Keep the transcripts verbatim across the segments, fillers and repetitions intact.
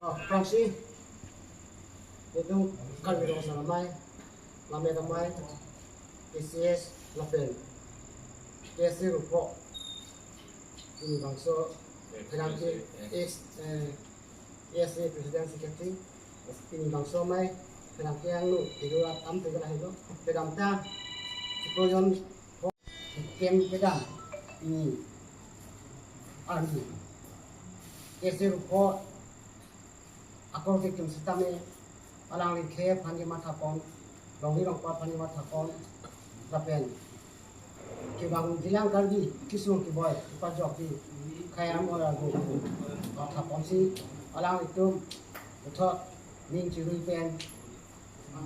Aphrangsi, nelitum Karbi Rong Asar Amei, Lammet Amei, K C S, lapen K S A Rupho, pini bangso pherangke ex, eh, K S A President Secretary, pini bangso amei pherangke angno, kedo atam tegel ahelo, kedamtang, chiklo jon, kem kedam, pini arni, K S A Rupho, akor kekim sitame, alangli khei aphan kemathapon, longri longpat aphan kemathapon, lapen kevangjilang Karbi kesung keboi kepajokji khei amoi ago mathaponsi, alanglitum puthot ning chirui pen,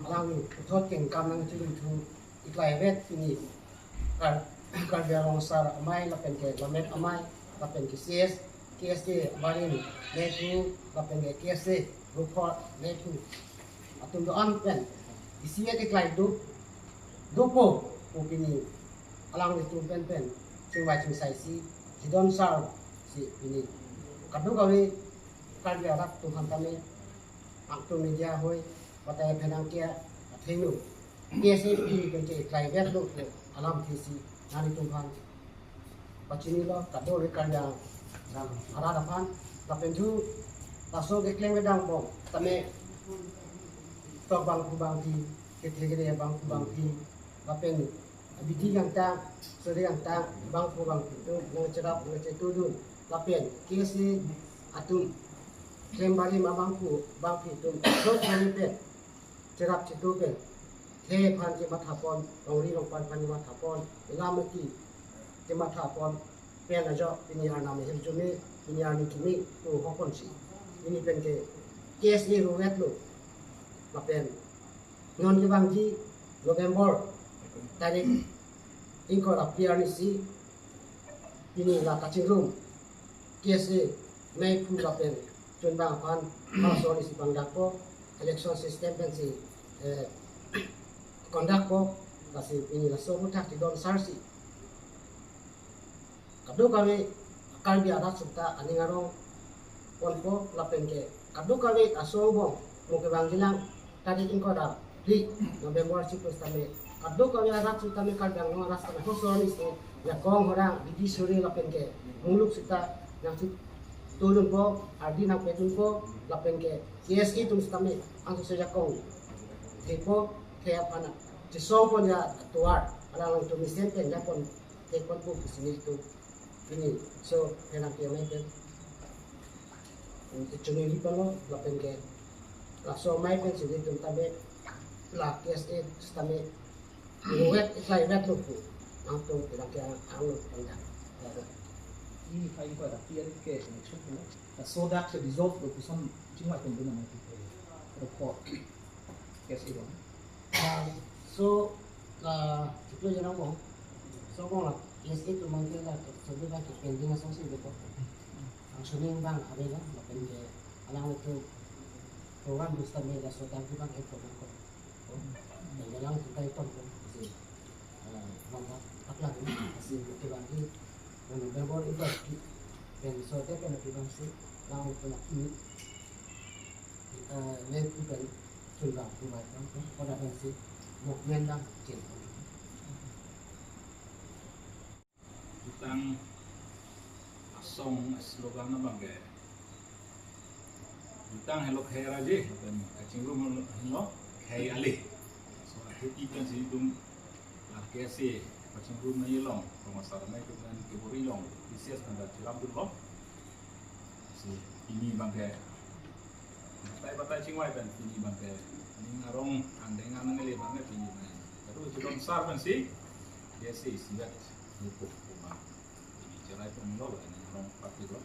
alangli puthot kengkam nangchirui thu, iklai vet pini Kar-, Karbi Rong Asar Amei lapen ke Lammet Amei lapen ke C S, K S A barim, Nephu lapen ke K S A Rupho, Nephu atum do-an pen isi iklai do, dopo pu pini alanglitum pen pen chingvai chingsaisi, chidon sar si pini kadokave Karbi arat atum aphan tame, angtum media hoi, batai pherangke athengno, K S A pini pen ke iklai vetlo pu alamthe si nanglitum aphan pachinilo, kadokave Karbi arat aphan, lapen thu laso keklem kedam bom tame, tok bangphu bangphi, kethe kede bangphu bangphi, lapen abidi kangtang, suri kangtang, bangphu bangphi atum nangcherap nangchetudun, lapen K S A atum, klem barim abangphu bangphi atum, sok kali pen cherap chetu pen, khei aphan kemathapon, longri longpat aphan kemathapon, ilamati kemathapon pen ajok pini arnam ahirjume, pini arni kimi tu hokonsi, pini pen ke K S A ruvetlo, lapen non kevangji November tarik ingkoi ra phli arnisi, pini la kachingrum K S A meiphu lapen chunbang aphan halaso arnisi pangdakpo, election system pensi, eh, conductpo, lasi pini laso aputhak chidon sarsi kadokave Karbi arat seta aning arong ponpo, lapen ke kadokave aso angbong mo kevangjilang tarik ingkoi ra phli November si pusitame, kadokave arat sitame, Karbi Anglong arat sitame, halaso arnisi jakong horang, bidi suri lapen ke muluk seta nangchetudunpo, ardi nangpedunpo, lapen ke K S A atum sitame angsose jakong thepo, khei aphan chesongpon ja tovar, alangtum mesen pen japon theponpo pusi nelitum pini so pherangke amei pen chuniri pano, lapen ke laso amei pensi nelitum tame, la K S A sitame ruvet, iklai vetlo pu nangtum pherangke ang, angno pangdang. Ini khei ingkoi ra phli arni ke election pu, laso dak si dissolve lo puson chingvai pon dun amei pu, report K S A lo. Ah, so, ah, chiklo jon angbong, so angbong la K S A atum abang ke la, so abang ke pending asonsi dopo. Ang suning abang ave lo, lapen ke alanglitum program pusitame laso dak abang ke program ko. Lapen alangtum kai pon ko, si, ah, abang ba, paklang, si, kevangji November ingkoi ra phli, pen so te pen kevangsi, alangtum aki, eh, le pen chunbang kumai pon, pada pensi movement abang chen pon. Jutang asong slogan abang ke, jutang helo khei arje, lapen kachingrum helo khei ale. So, akhei pensi itum la K S A kachingrum nangji along, Rong Asar Amei atum pen kebor-i along, K C S pen ta cherapdunlo. Si pini abang ke batai batai chingvai pen pini abang ke ning arong angdeng anang le abang ke pini abang. Lalu chidon sar pensi K S A isivet nipu kuma pini cherai pon lo, ning arong party lo.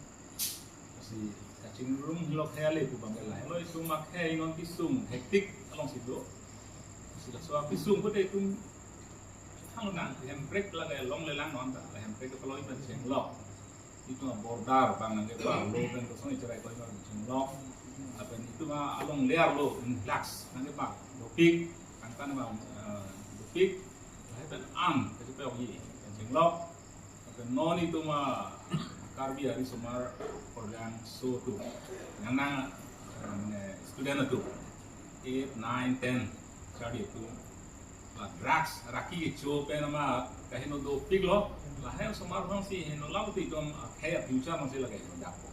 Si kachingrum helo khei ale pu abang ke la helo, itum akhei non kesung hektik alongsi do. Si laso akesung pute itum thang nang, hemprek lake longlelang non ta, hemprek ke paloi pen chenglok. Itum border abang nangkeparlo pen kosonsi cherai koi abang chenglok. Lapen itum along ler lo, influx nangkepar dopik, angtan abang, eh, dopik, lahai pen an kachepeo-i pen chenglok. Lapen non itum a Karbi arisomar Korjang so atum nang nang, eh, Student atum, eight, nine, ten, charli atum, la drugs, raki kecho pen ama kaheno dopiklo, lahai osomar aphansi heno laputi itum akhei a-future aphansi lake heno dappo.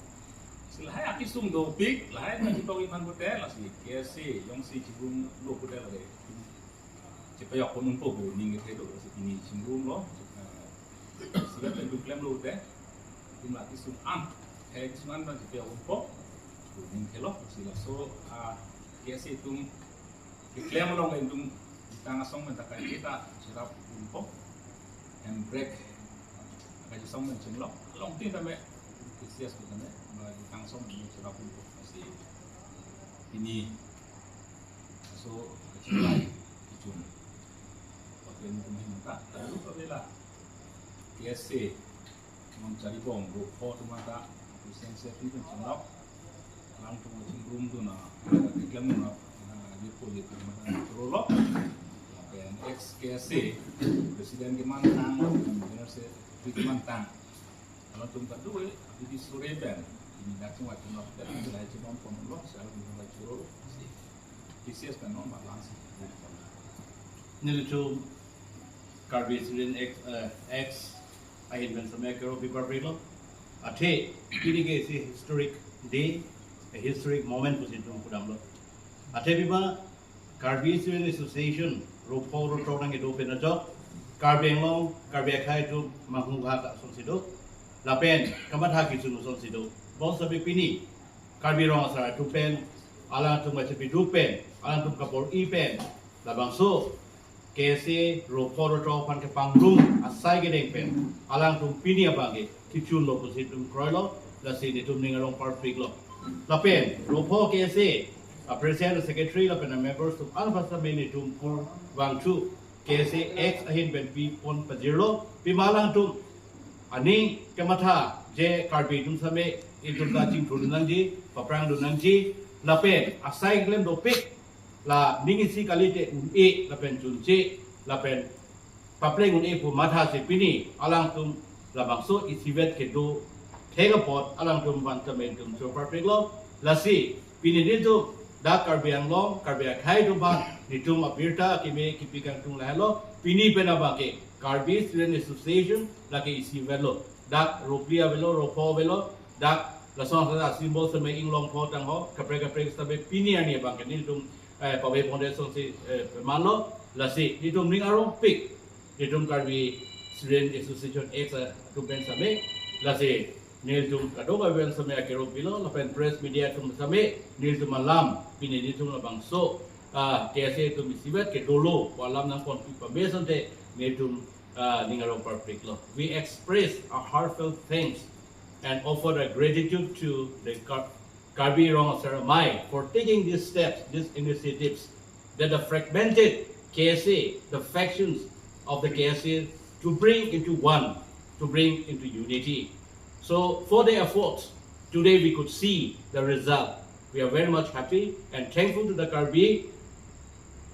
Si lahai akesung dopik, lahai na chitok iman pute, lasi K S A jongsi chibung lo pute lake chepayok ponunpo pu ning kethe do, lasi pini chingrumlo, eh, sila pen duklemlo te, itum la kesung an, eh, kesung an pen chepayok ponunpo pu ning kethelo, si laso, ah, K S A atum keklem along itum tang asong pen ta kai ta cherap ponunpo, handbrake, kai asong pen chenglok, along tin tame, K C S ko tame, ma tang asong pen cherap ponunpo, si pini, so, kachelai, kechun. Pakai mukum hin ta, lalu pabela. K S A, mon charibong, ro pho atum ta, kusen se pi pen chenglok. Alangtum chingrum dun a, keklem dun a, ah, di poli pen mata chorolo. Lapen ex K S A, president kemantang, general secretary kemantang. Alangtum kadokave, abidi sore pen, ini dak chungwa chungwa pen, lahai chibong ponlo, si alangtum chungwa chorolo, si K C S pen non balang si. Nelitum Karbi Student X, eh, X ahin pen same kero pi parpiklo. Athe, pini ke isi historic day, a historic moment pusi itum pudamlo. Athe pima Karbi Student Association, ro pho ro throk nangkedo pen ajok, Karbi Anglong, Karbi akhei atum manghu ha ta asonsi do. Lapen, kamatha kechun asonsi do. Bonseta pini, Karbi Rong Asar atum pen, alangtum kachepi do pen, alangtum kabor-i pen, labangso, K S A ro pho ro throk aphan kepangrum asai kedeng pen, alangtum pini abang ke kechunlo pusi itum kroilo, lasi nelitum ning arong parpiklo. Lapen, ro pho K S A, a president, a secretary, lapen a members atum aphan same nelitum pur vangthu, K S A X ahin pen pi pon pajirlo, pima alangtum aning kematha je Karbi atum same itum ta chingthur dun nangji, paprang dun nangji, lapen asai klem dopik, la ning isi kalite un-e, lapen chunche, lapen papleng un-e pu matha si pini alangtum labangso isivet kedo thek apot alangtum aphan tame itum choro parpiklo, lasi pini nelitum dak Karbi Anglong, Karbi akhei atum aphan nelitum abirta keme kipi kangtung lahailo, pini pen abang ke Karbi Student Association lake isivetlo, dak ro phli avelo, ro pho avelo, dak lason sa symbol same inglong pho tangho, kaprek kaprek same pini arni abang ke nelitum, eh, pave pondet asonsi, eh, manlo, lasi nelitum ning arongpik, nelitum Karbi Student Association X atum pen same, lasi nelitum kadokave pen same akero pilo, lapen press media atum same, nelitum alam, pini nelitum labangso, ah, K S A atum isivet kedolo pu alam nangponpi pame asonte, nelitum, ah, ning arong parpiklo. We express our heartfelt thanks and offer our gratitude to the Kar-, Karbi Rong Asar Amei for taking these steps, these initiatives that the fragmented K S A, the factions of the K S A, to bring into one, to bring into unity. So for the efforts, today we could see the result. We are very much happy and thankful to the Karbi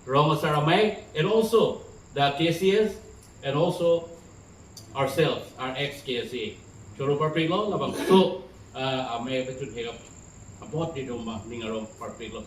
Rong Asar Amei and also the K C S and also ourselves, our ex K S A. Choro parpiklo, labangso, uh, amei pachun hegap apot nelitum ning arong parpiklo.